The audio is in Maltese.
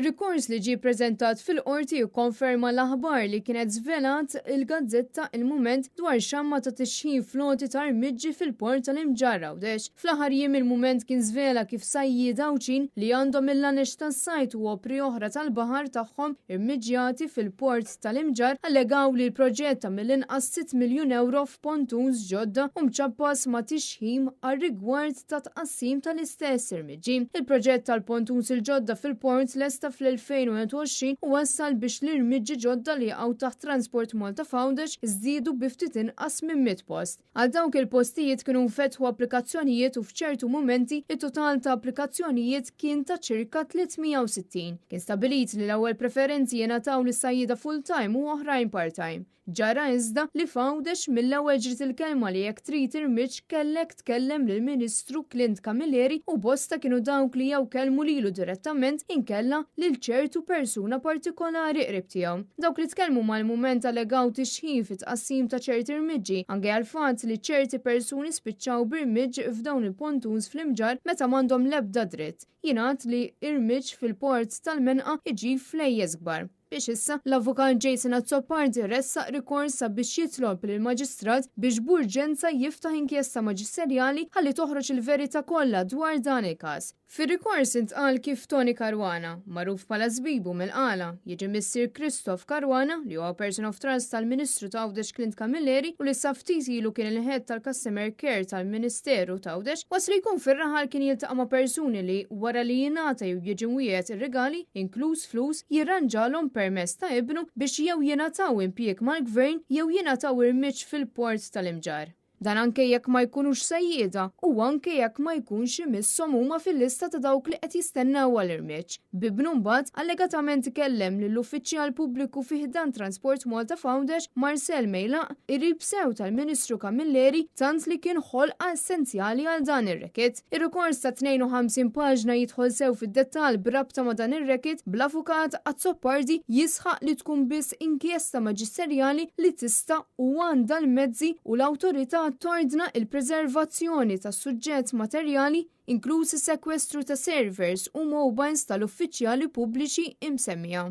Ir-rikors li ġie ppreżentat fil-Qorti jikkonferma l-aħbar li kienet żvelat il-gazzetta Il-Mument dwar xamma ta' tixħim fl-għoti ta' rmiġġi fil-Port tal-Imġarr Għawdex. Fl-aħħar jiem Il-Mument kien żvela kif sajjieda Għawdxin li għandhom il-laneċ tas-sajd u opri oħra tal-baħar tagħhom irmiġġjati fil-Port tal-Imġarr allegaw li l-proġett ta' mill-inqas sitt miljun ewro f'pontoons ġodda u mċappas ma' tixħim għar-rigward ta' tqassim tal-istess irmiġġi. Il-proġett tal-pontuns il-ġodda fil-port lesta fl-2021 u wassal biex l-irmiġġi ġodda li jaqgħu taħt Transport Malta f'Għawdex żdiedu bi ftit inqas minn 100 post. Għal dawk il-postijiet kienu nfetħu applikazzjonijiet u f'ċertu mumenti it-total ta' applikazzjonijiet kien ta' ċirka 360. Kien stabbilit li l-ewwel preferenzi jingħataw lis-sajjieda full-time u oħrajn part-time. Ġara iżda li f'Għawdex mill-ewwel ġriet il-kelma li jekk trid irmiġġ kellek tkellem lill-Ministru Clint Camilleri u bosta kienu dawk li jew kellmu lilu direttament inkella lil ċertu persuna partikolari qrib tiegħu. Dawk li tkellmu mal-Mument allegaw tixħim fit-tqassim ta' ċerti rmiġġi anke għall-fatt li ċerti persuni spiċċaw b'irmiġġ f'dawn il-pontoons fl-Imġarr meta m'għandhom l-ebda dritt. Jingħad li irmiġġ fil-port tal-Menqa iġib flejjes kbar. Biex issa, l-Avukat Jason Azzopardi ressaq rikors sabiex jitlob lill-Maġistrat biex b'urġenza jiftaħ inkjesta maġisterjali ħalli toħroġ il-verità kollha dwar dan il-każ. Fir-rikors intqal kif Tony Caruana, magħruf bħala Żbibu mill-Qala, jiġi missier Christoph Caruana li huwa person of trust tal-Ministru ta' Għawdex Clint Camilleri u li sa ftit ilu kien il-Head tal-Customer Care tal-Ministeru t'Għawdex, waqt li jkun fir-raħal kien jiltaqa' ma' persuni li, wara li jingħata jew jiġi mwiegħed rigali, inkluż flus, jirranġalhom permess ta' ibnu biex jew jingħataw impjieg mal-Gvern jew jingħataw irmiġġ fil-Port tal-Imġarr. Dan anke jekk ma jkunux sajjieda u anke jekk ma jkunx imisshom huma fil-lista ta' dawk li qed jistennew għal irmiġġ. B'ibnu mbagħad allegatament ikellem lill-uffiċjal pubbliku fi ħdan Transport Malta f'Għawdex, Marcel Mejlaq, qrib sew tal-Ministru Camilleri tant li kien ħolqa essenzjali għal dan ir-racket. Ir-rikors ta' 52 paġna jidħol sew fid-dettall b'rabta ma' dan ir-racket, bl-Avukat Azzopardi jisħaq li tkun biss inkjesta maġisterjali li tista' u għandha l-mezzi u l-awtorità tordna il-preservazzjoni tas-suġġett materjali, inkluż is-sekwestru ta' servers u mobiles tal-uffiċjali pubbliċi imsemmija.